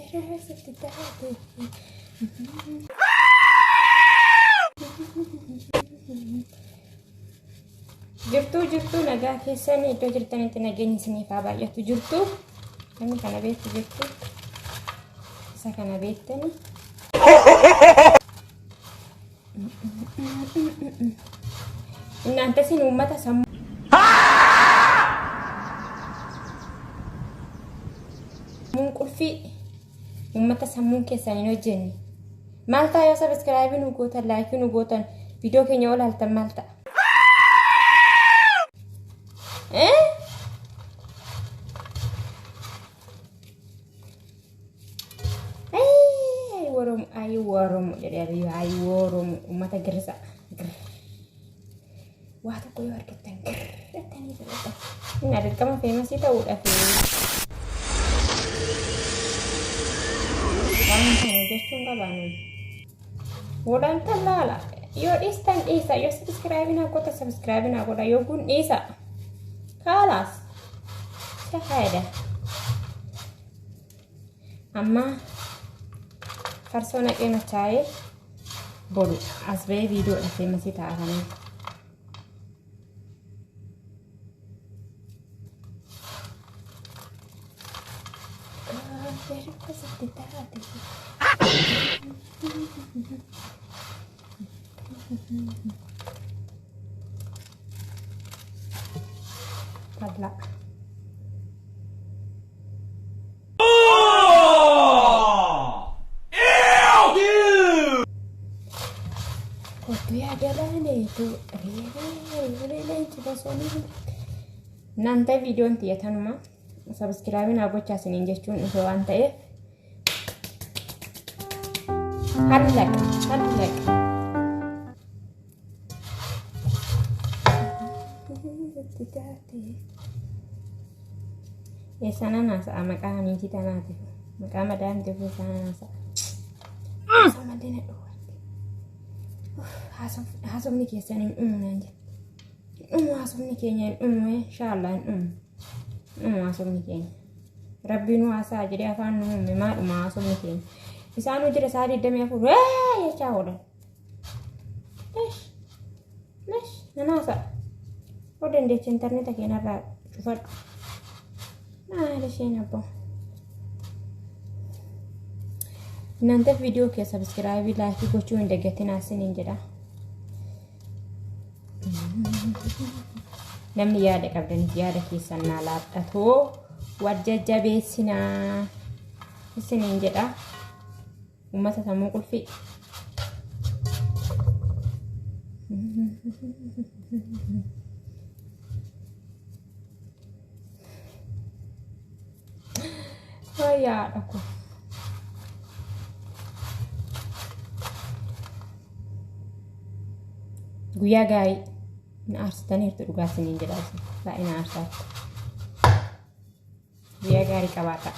Sitti taate. Jirtuu jirtuu, nagaa keessanii? Iddoo jirtanitti nageenyi isiniif haa baay'atu. Jirtuu, namni kana beektu jirtuu, isa kana beektani. Innaanta isin uummata sammuun qulfii, uummata sammuun keessan hin hojjenne. Maal ta'a yoo subscribe nu gootan, like nu gootan, viidiyoo keenya ol haaltan, maal ta'a? Eh? Ay woromu, ay woromu jedhee Abiyyi, ay woromu, uummata girsa. Waa tokko yoo argattan girrattanii fudhatan. Inni dirqama famous ta'uudhaaf waan kana hojjechuun qabaanu. Godhan tallaala. Yoo dhiistan dhiisa. Yoo subscribe naa godha, subscribe naa godha. Yoo kun dhiisa. Kaalaas. Shahaada. Amma farsoo naqee machaa'ee boru as ba'ee viidiyoodha famous ta'a kanaaf. Sitti taate. Fadla. Kottu yaa galaaneetu reeree leenci bosonii. Naanta viidiyoon tiyya tanuma, subscribe naa gochaa isiniin jechuun dhufe waan ta'eef. Hallaqa hallaqa. Itti taate. Eessanan haasa'a? Maqaa niitii tanaatiif, maqaa madaamtiif eessanan haasa'a? Haasoo malee na dhowwatte. Haasofni keessan hin dhumu naan jette. Hin dhumu haasofni keenya, hin dhumu, inshaallah hin dhumu. Hin dhumu haasofni keenya. Rabbi nu haasa'a jedhee afaan nu uume, maadhuma haasofni keenya. Isaanuu jira sa'a 24 jechaa oolan. Lesh lesh nan haasa'a. Yoo dandeeche intarneeta keenarraa cufadhu. Maal isheen abbaa. Naanta viidiyoo kee subscribe, like gochuu hin dagatinaa isiniin jedha. Namni yaada qabdanis yaada keessan naa laadhatoo wal jajjabeessinaa isiniin jedha. Uummata sammuu qulfii. Fayyaadha kun. Guyyaa gaarii. Na aarsitaniirtu, dhugaa isiniin jedha isin. Baay'ee na aarsaatti. Guyyaa gaarii qabaadhaa.